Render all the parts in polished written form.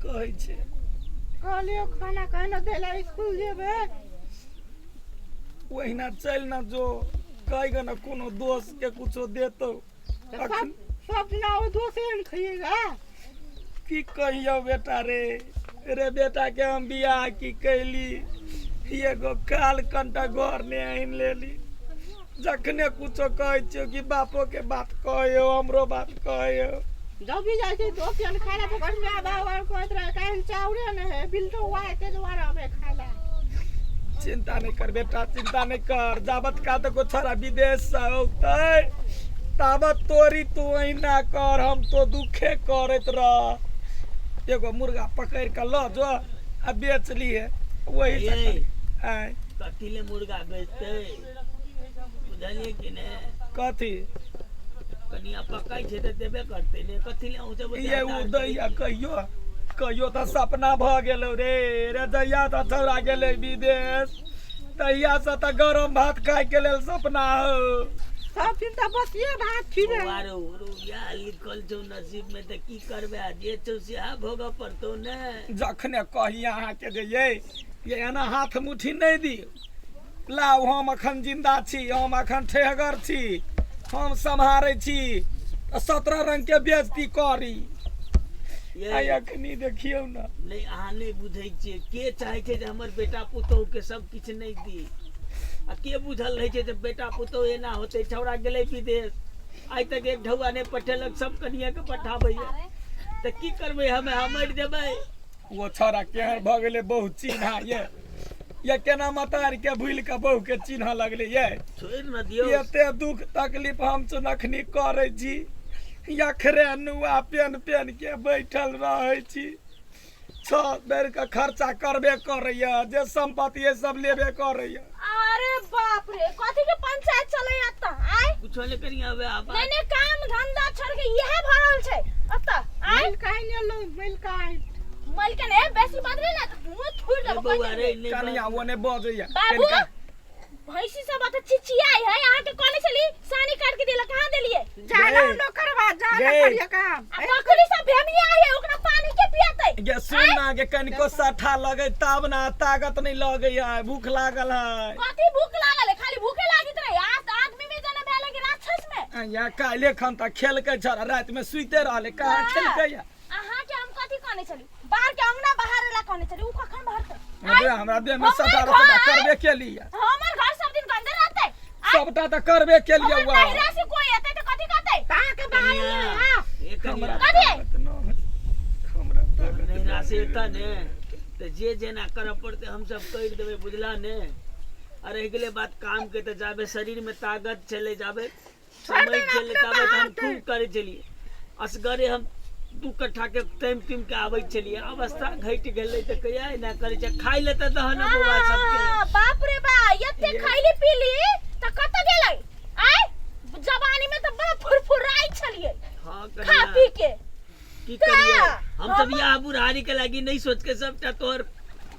कहै छै। कहलियो खाना खाय न देला स्कूल जेबे। ओहिना चलि न जो, कहि ग न कोनो दोस्त के कुछो देतौ। तऽ सब सब दिना ओ दोसे ने खइएगा। की कहियौ बेटा रे, रे बेटा के हम बियाह की कैली, एगो काल कंटा घर ने आनि लेली। जखने कुछो कहै छियौ कि बापो के बात कहियौ, हमरो बात कहियौ। जब भी जाइ छै दोस्त जन खाय ला तऽ my बाप आर कहैत रहे काहे चाउरे ने है बिल तो हुआ है दुआरे हमे खाय ला। चिंता नहीं कर बेटा, चिंता नहीं कर। जाबत का तो को छोरा विदेश से औतै ताबत तोरी तू अहिना कर, हम तो दुखे करैत रह। एगो मुर्गा पकड़ के ल जो आ बेच लिए वही से ये। करी। आँय, कथी ले मुर्गा बेचतै बुझलियै कि ने? कथी कनिया पकै छै तऽ देबे करतै ने, कथी ले अहूँ सब ये ओ दैया कहियो कहियो तऽ सपना भऽ गेलौ रे। रे जहिया तऽ छौड़ा गेलै विदेश तहिया से तऽ गरम भात खायके लेल सपना हौ। सब दिन तऽ बसिए भात खिबे। बौआ रौ रौ, इएह लिखल छौ नसीब में तऽ की करबै, आ जे छौ सएह भोगऽ पड़तौ ने। जखने कही अहाँके जे ये एना हाथ मुट्ठी नहि दियौ, लाउ हम अखन जिंदा छी, हम अखन ठेहगर छी, हम सम्हारै छी, तऽ 17 रंग के बेइज्जती करी। ये आइ अखनी देखियौ ने। नहि, अहाँ नहि बुझै छियै, के चाहै छै जे हमर बेटा पुतोहु के सब किछु नहि दी, आ के बुझल रहै छै जे बेटा पुतोहु एना होतै। छौड़ा गेलै विदेश, आइ तक एक ढौआ नहि पठेलक, सब कनिया के पठाबैया, तऽ की करबै हमे? हम मरि जेबै। ओ छौड़ा केहन भऽ गेलै बहु चिन्हा ये, ये केना मतार के भूलि के बहु के चिन्ह लगलै ये। छोड़ि न दियौ। एते दुख तकलीफ हम सुन अखनी करै छी, अखरे नुआ पेन पेन के बैठल रहै छी। 6 बेर के खर्चा करबे करैया, जे संपत्ति ये सब लेबे करैया। अरे बाप रे, कथी के पंचायत चलै एतऽ? आय कुछो नहि करिया बे आब। नहीं नहीं, काम धंधा छोड़ के इहे भरल छै एतऽ। आय मिल काहे ने लो, मिल काहे मल के ने बेसी बदले ना तऽ मुंह थुर ए देबो। बौआ रे, नहि कनिया बाज। ओ नहि बजैया। बाबू कनिका भैंसी सब अत चिचियाई है, अहाँ के कहने छली सानी काट के देला, कहाँ देलिए? जाना गे। नौकरवा जाना गे। करिए काम। आ बकरी सब भेमिया है, ओकरा पानी के पियतै? गे सुन ना गे, कनिको सठा लगे तब ना, ताकत नहीं लगे है, भूख लागल है। कथी भूख लागल है? खाली भूखे लागित रहे। आज आदमी में जना भेल कि राक्षस में। यहाँ काल्हि खन तऽ खेलकै छौड़ा, राति में सुइते रहलै, कहाँ वाह। खेलकै या? अहाँ के हम कथी कहने छली? बाहर के अंगना बाहर ला कहने छली, उ कखन भरतै? अरे हमरा देह में हमर सटा घर- रसटा करबे केली या। हमर घर सब दिन गंदे रहतै? सबटा तऽ करबे केलियै हमर हुआ। नहिरा से कोई एतै तऽ कथी कहतै? कहाँ के बाहर कनिया, हां ए कनिया, हमरा कथी? ताकत न है, हमरा ताकत नहिरा न से है। एतऽ ने तऽ जे जेना करऽ पड़तै हमसब करि देबै, बुझला ने? आ रहि गेलै बात काम के, तऽ जाबे शरीर में ताकत छलै, जाबे छोड़ समय देना छलै अपने ताबे तऽ हम बाहर। खूब करै छलियै। असगरे हम 2 कट्ठा के टाइम टीम के आबै छलियै। अवस्था घटि गेलै तऽ कहिया एना करै छै? खाय ले तऽ दह ने बौआ सबके। हाँ, बाप रे बा, एते खैली पीली तऽ कतऽ गेलै? आय जवानी में तऽ बड़ा फुरफुराई छलियै। हाँ खा कनिया, पी के की का? करिए हम सब? यह बुढ़ारी के लागी नहीं सोच के सबटा तोहर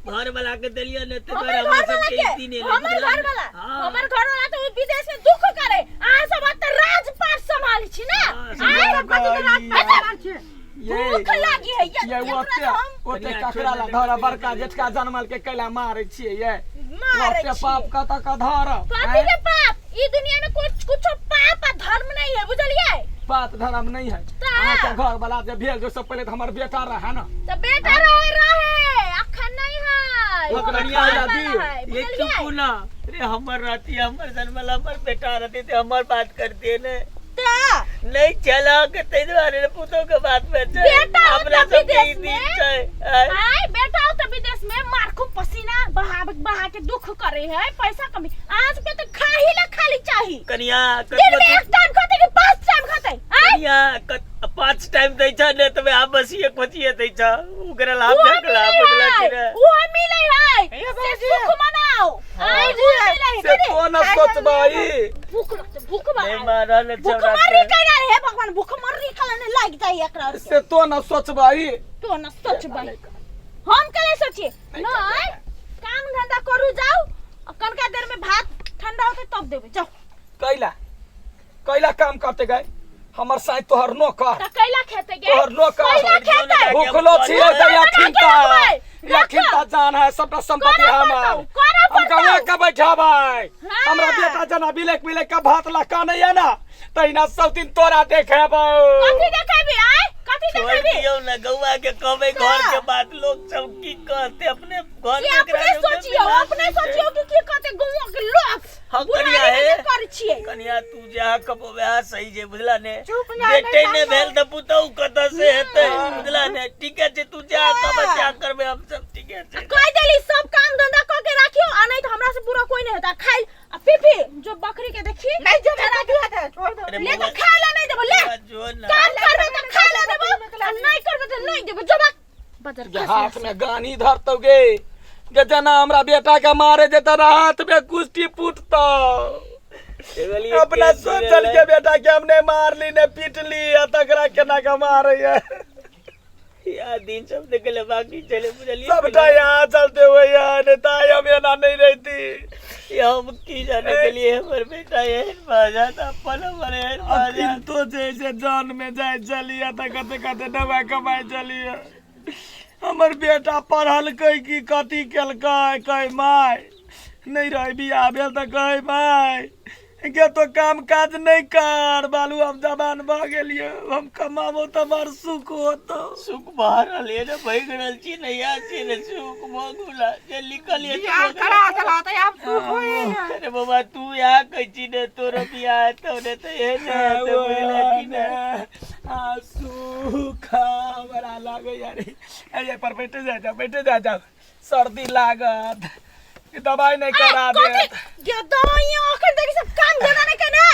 घर वाला के देलियै ने, ते हमर दुआरे हमरा घर वाला सबके के ई दिन एलै, हमर बुझला घर ने? वाला हाँ। हमर घर वाला तो विदेश में दुख करे, अहाँ सब एतऽ राजपाट संभाली छी ने? हाँ, आय सब कथी के राज ये- पाट छै? ये भूख लागी है ये, ये एकरा ओते तऽ हम ओते कनिया ककरा ला छोड़ि धर, देबै, बड़का जेठका जनमल के कैला मारै छियै ये? मारै ओते छियै। पाप कतऽ के धर? कथी के पाप? ई दुनिया में कुछ कुछ पाप आ धर्म नहीं है, बुझलियै? पाप धर्म नहीं है। ता। अहाँके घर वाला जे भेल, जो सब पहिले तऽ हमर बेटा रहे ने। तऽ बेटा रहे रहे, अखन नहीं है। ओकरा हमर खाय ला घर वाला दियौ। है, ये बुझलियै? चुप ना रे, हमर रहती, हमर जनमल हमर बेटा रहती ते हमर बात करती ने। तऽ नहीं चला के ते दुआरे ने पुतोह के बात में छै। बेटा होता हमरा सबके ई विदेश दिन में। छै आय। आय बेटा होता विदेश में मारखू पसीना बहा बहा के दुख करे है, पैसा कमी आज के तो खाही ला खाली चाही। कनिया दिन कतबो में एक टाइम खाते कि 5 टाइम खाते? आय कनिया 5 टाइम दै छ ने तबे आप बसिए खोचिए दै छ, ओकरा लाभ उहो फेकला, मिलै बुझला है, कि ने? उहो मिलै है, हे से बाबूजी। सुख मनाओ। आय उहो मिलै है। से कनी तो न सोचबै। भूख लगते, भूख नहीं मार मारल भूख छौड़ा मरी के। कना हे भगवान, भूख मरी कला ने लाग जाई एकरा आर के। से तो न सोचबै। तो न सोचबै, हम केले सोचिए नहीं? काम धंधा करू जाओ, आ कनका देर में भात ठंडा होते तब देबे, जाओ। कैला कैला काम करते गए हमर साथ तोहर नौकर? त कैला खेते गे? तोहर नौकर। कैला खेते? भूखलो छियै तऽ बना के अखिन तऽ रखबै। अखिन तऽ जान है सबटा संपत्ति करऽ हमर। पड़तौ, करऽ हम पड़तौ। गौआ के बैठाबै। हाँ। हमरा बेटा जेना बिलक बिलक के भात लऽ कानैया ने तहिना सब दिन तोरा देखेबौ। कथी देखेबी आय? कथी छोड़ देखेबी? दियौ ने गौआ के, कहबै घर के बात लोग सब की कहते अपने घर से में अपने एकरा सबके सोचियौ, विवाह अपने नहि छै। सोचियौ कि की कहते गाँव के लोग। हाँ, बुढ़ारी कनिया में हे। जे करै छियै। कनिया तू जा कबो वएह सही छै, बुझला ने? चुप ना, बेटे नहीं ने खाना। भेल तऽ पुतहु कतऽ से हेतै, बुझला ने? ठीके छै, तू जा कबो जा करबै हम सब, ठीके छै। कहि देली सब काम धंधा कऽ के राखियौ आ नहीं तऽ हमरा से बुरा कोई नहीं होता। खाइ आ पी पी जो बकरी के देखी नहीं जो बेटा दिया था छोड़ दो। अरे ले बौआ, तऽ खाय ला नहीं देबो, ले। बौआ, जो ना। काम करबे तऽ खाय ला देबो आ नहीं करबे तऽ नहीं देबो। जो बक बजर जे हाथ में गानी धरतौ गे, जे जेना हमरा बेटा के मारे जे तोरा हाथ में कुश्ती फूटतौ। देखलियै अपना के सोचल के बेटा के हमने मारली ने पीटली आ तकरा केना के मारे या दिन सब देखले बाकी चले, बुझलियै? सबटा यहाँ चलते हुए यहाँ नहीं ताई हम एना नहीं रहती। या हम की जाने के लिए हमर बेटा एहन भऽ जायत, अपन हमर एहन भऽ अखन जायत। तो जे से जान में जाय चलिए तऽ कते कते दवा कमाइ चलिए। हमर बेटा पढ़लकै कि कथी केलकै? कहै माय नहीं रहे बियाह भेल तऽ कहै माय के तो काम काज नहीं कर, बालू हम जवान भऽ गेलियै, हम कमाबो तऽ बड़ सुख होतो। सुख भऽ रहल ये ने, भगि रहल छी ने, इएह छी ने सुख भऽ गेला जे लिखल ये। बियाह करा देला तऽ आब सुख होए ने। अरे बाबा, तू इएह कहै छी ने, तोरो बियाह हेतौ ने तऽ एहन हेतौ, बुझले कि ने? आ सुख हमरा लागैया रे। एहि पर बैठे जा जाओ, बैठे जा जाओ, सर्दी लागत, ई दवाई नहीं करा देत। गे दवाइयाँ अखन तक सब काम धंधा नहीं केने।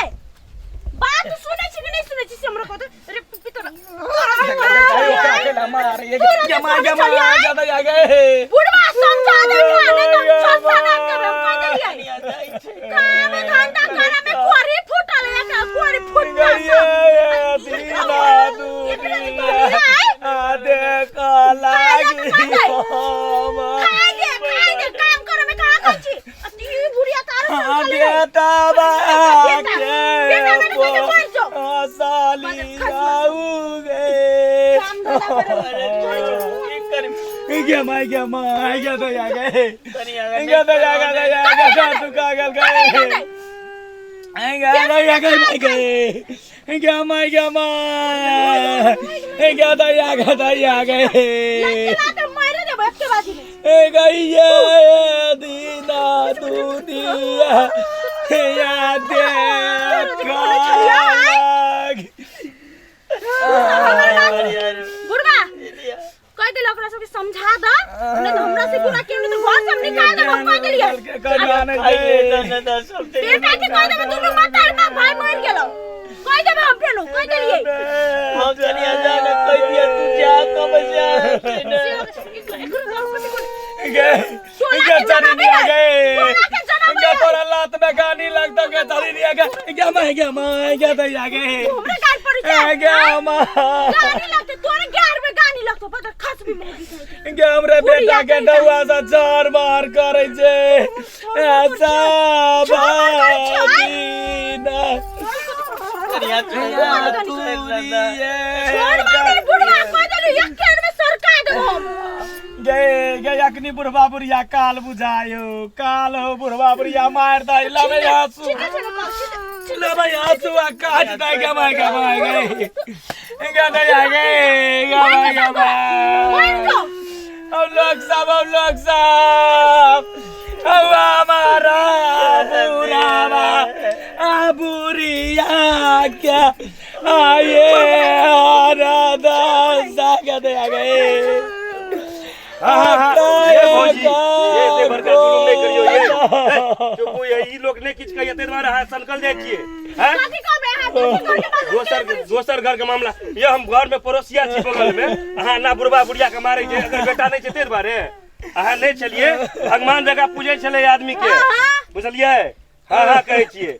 बात सुनै छी कि नहीं सुनै छी से हमरा कहत। अरे पिपी तोरा बुढ़वा समझा दे ना, नहीं तो हम सस्ता ना करब, हम कह देलियै। कनिया जाइ छै। काम धंधा करे में कोरी फूटल एक कोरी फूटल सब। एकरा जे कहली आय, खाइ दे, खाइ दे, काम करे में कहाँ खाइ छी? आ ई बुढ़िया तारो समझा ले। बेटा बेटा मैंने कहे मर जो। काम धंधा करे में अरे छोड़ छी। की करबी? गया माय गया माय गया तो आ गए कनिया गया तो आ गया गया तू का गल गए गया गया गया गए गया माय गया माय गया तो आ गया तो आ गए। लत्ते लाते मारे देबो एके बाजी में। ए गैया दीना दुनिया या दे बुढ़वा कह देले ओकरा सबके समझा द, नहीं तो हमरा से बुरा केहू नहीं तो घर से हम निकाल देबो, हम कह देलियै। बेटा के कह देबो दुनू माता बाप भाई मर गेलो, कह देबो हम फेनु कह देलियै। हम कनिया जा ने कह दिया, तू जा कब जा ने। एकरो घर पर गए टोला के गए चली जनाबे नहीं है। गए टोला के जनाबे गया है। तोरा लात में गानी लगता गया चली नहीं गया गया मैं गया मैं गया तो आ गए तू हमरे गाल पर जा गया मां गानी लगते तोरे गार में गानी लगतो पता खस भी मोगी छै। गे हमरे बेटा के बुढ़िया डौआ से चार बार करे छै ऐसा चार बार करै छै, आय? दीना कनिया छोड़ मार दे बुढ़वा, कह देलु एक केर में सरका देबो हम। गे गे अखनी बुढ़वा बुढ़िया काल बुझायो काल हो बुढ़वा बुढ़िया मार दै लबे आंसू छिटे छै ने कह, छिटे लबे आंसू आ काट दै गे माय गे माय गे गे दै आ गे गे माय गे मर माय जो। हम लोग सब, हम लोग सब अब हमारा बुरावा आ बुरिया क्या आए राधा सागत आ गए। ये भौजी, ये एते बड़का जुलुम नहि करियौ ये। हे, चुप हो, ये ई लोक नहि किछु कहैया ताहि दुआरे अहाँ सनकल जाइ छियै। हैं? कथी कहबै अहाँ? कथी घर के बात? दोसर दोसर घर के मामला ये, हम घर में पड़ोसिया छी बगल में, अहाँ ना बुढ़बा बुढ़िया के मारे छै, अगर बेटा नहि छै ताहि दुआरे अहाँ नहि छलियै। भगवान जकाँ पूजै छलै आदमी के, बुझलियै? हाँ हाँ कहै छियै।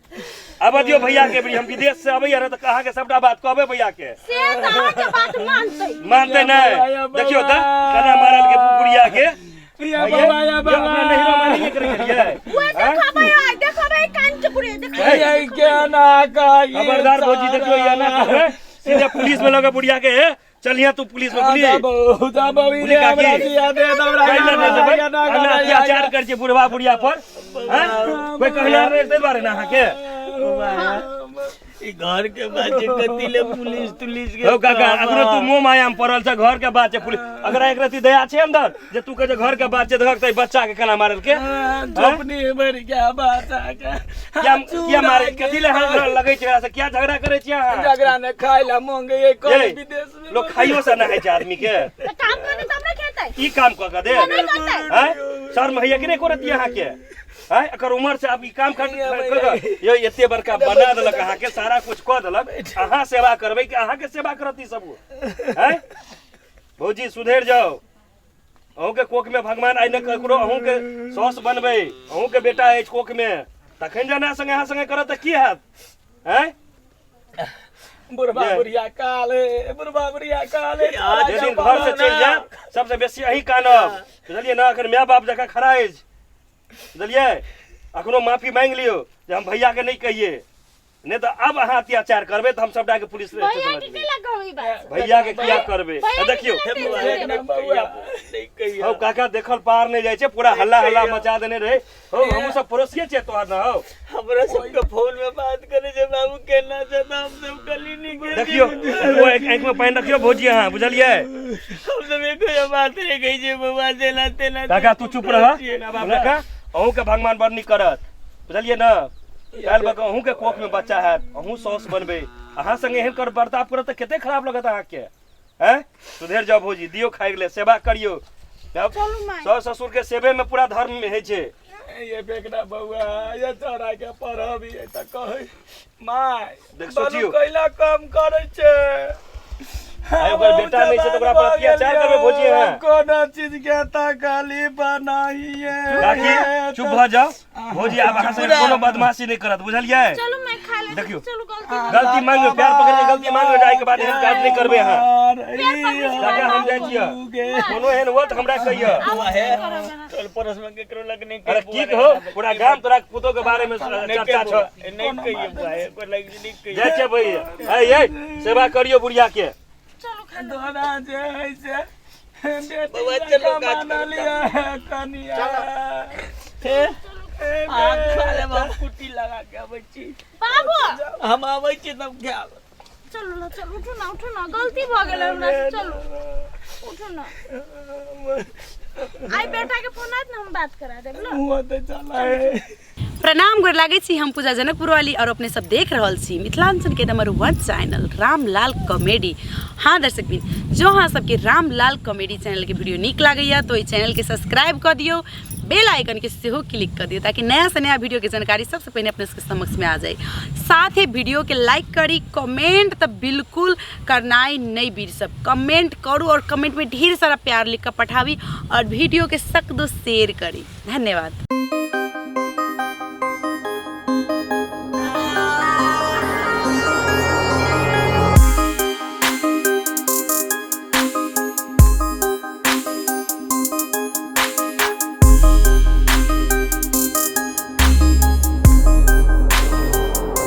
आबऽ दियौ भैया के, हम विदेश से अबैया ने तऽ अहाँके सबटा बात कहबै भैया के। से तऽ अहाँके बात मानतै। मानतै नहि? देखियौ तऽ केना मारल के बुढ़िया के। या बाबा या ये अपना बाबा नैहरो में नहिए करै छलियै। उहे देखबै आइ, देखबै कान चुपुरे देखबै। ये केना कही खबरदार भौजी, देखियौ ये ना कहबै, सीधे पुलिस में लगे बुढ़िया के। चलिए तू पुलिस में बुझलियै जाबो जाबो ई बुझली काकी? हमरा जिया दे हमरा कैला नहि देबै एना अत्याचार करै छै बुढ़वा बुढ़िया पर हैं? कोई कहला नहि ताहि दुआरे ने अहाँके ई घर के बात छै कथी ले पुलिस तुलिस के हौ काका अखनो तू मोह माया में पड़ल छ घर के बात छै पुलिस अगर एक रति दया छै अंदर जे तू कहै छै घर के बात छै देखक तऽ ई बच्चा के केना मारल के झोपनी भरि के बच्चा के किया किया मारे कथी ले हाथ लगै छै एकरा से किया झगड़ा करै छियै अहाँ झगड़ा ने खाइ ला मांगे ये ये, कोई विदेश में लोग खाइयो से नहाय छै आदमी के तऽ काम करतै तब ने खेतै ई काम कऽ के दे नहि करतै हैं शर्म होइया कि नहि करत अहाँके हैं एकर उम्र से आब ई काम कर कर यो एते बड़का बना देलक अहाँके सारा कुछ कऽ देलक अहाँ सेवा करबै कि अहाँके सेवा करत ई सब हैं भौजी सुधरि जाउ अहूँके कोखमे भगवान आइ ने ककरो अहूँके सौस बनबै अहूँके बेटा अछि कोखमे तखन जे एना संगे अहाँ संगे करत तऽ की हैत हैं बुढ़बा जे। बुढ़िया काले बुढ़बा बुढ़िया काले जे दिन घर से चलि जायब सबसे बेसी अहीं कानब बुझलियै ने एखन माय बाप जकाँ खड़ा अछि बुझलियै अखनो माफी मांगि लियौ जे हम भैयाके नहि कहियै नहि तऽ आब अहाँ अत्याचार करबै तऽ हम सबटाके पुलिस भैया स्टेशन के केला कहू ई बात भैया के किया करबै आ देखियौ हौ काका देखल पार नहि जाइ छै पूरा हल्ला हल्ला मचा देने रहै हौ हमहूँ सब पड़ोसिए छियै तोहर ने हौ हमरा सबके फोन में बात करे छै बाबू केना छै तऽ हम सब गली नहीं गेल देखियौ ओ एक आँखिमे पानि रखियौ भौजी अहाँ बुझलियै हम सब एको बात नहीं कहै छै बौआ जेना तेना काका तू चुप रह काका अहूँके भगवान बड़ नीक करत बुझलियै ने काल्हि बक अहूँके कोखमे बच्चा हैत अहूँ साउस बनबै अहाँ संगे एहन कर बर्ताव करत तऽ कते खराब लगत अहाँके हैं सुधरि जाउ भौजी दियौ खाइ ले सेवा करियौ तब चलू माय। साउस ससुर के सेवे में पूरा धर्म होइ छै ये बेकरा बउआ ये चोरा के पढ़ब ये तऽ कहै माय देख, बालू सोचियौ। कैला कम करै छै आइ ओकर बेटा नहि छै तऽ ओकरा पर अत्याचार करबै भौजी अहाँ। कोनो चीज के तकलीफ नहीं काकी चुप भऽ जाउ भौजी आब अहाँ संगे कोनो बदमाशी नहि करत बुझलियै चलू मैं खा ले देखियौ। चलू गलती गलती मांगो प्यार पकड़ के गलती मांगो जाय के बाद एहन काज नहि करबै अहाँ काका हम जाइ छियै कोनो एहन हुआ तऽ हमरा कहियो टोल पड़ोस में केकरो लग नहीं अरे की कहो पूरा गाम तोरा पुतोह के बारे में चर्चा छौ नहीं कहिए बुआ एको लग नहीं कहिए जाइ छियै भैया है ये सेवा करियो बुढ़िया के चलू खा ले तोरा जे है से बउआ, बेटी चलो जकाँ काज करो, मानलियै है कनिया हे आग खा लेब हम कुट्टी लगा के अबै छी बाबू हम अबै छी तब खायब चलू ना चलू उठू ना उठू ना गलती भऽ गेल हमरा से चलू उठू ना आई बेटा के फोन आयत ना हम बात करा देब ना हुआ तऽ चला है प्रणाम गोर लागै छी हम पूजा जनकपुर वाली और अपने सब देख रहल छी मिथिलांचल के नंबर 1 चैनल रामलाल कॉमेडी। हाँ दर्शक बिन, जो अहाँ सबके रामलाल कॉमेडी चैनल के वीडियो नीक लागैया तो ई चैनल के सब्सक्राइब कऽ दियौ, बेल आइकन के सेहो क्लिक कऽ दियौ ताकि नया से नया वीडियो के जानकारी सबसे पहिने अपने सबके समक्ष में आ जाए। साथ ही वीडियो के लाइक करी, कमेंट तऽ बिल्कुल करनाइ नहीं बीर सब, कमेंट करू और कमेंट में ढेर सारा प्यार लिख कऽ पठाबी और वीडियो के सक दो शेयर करी। धन्यवाद।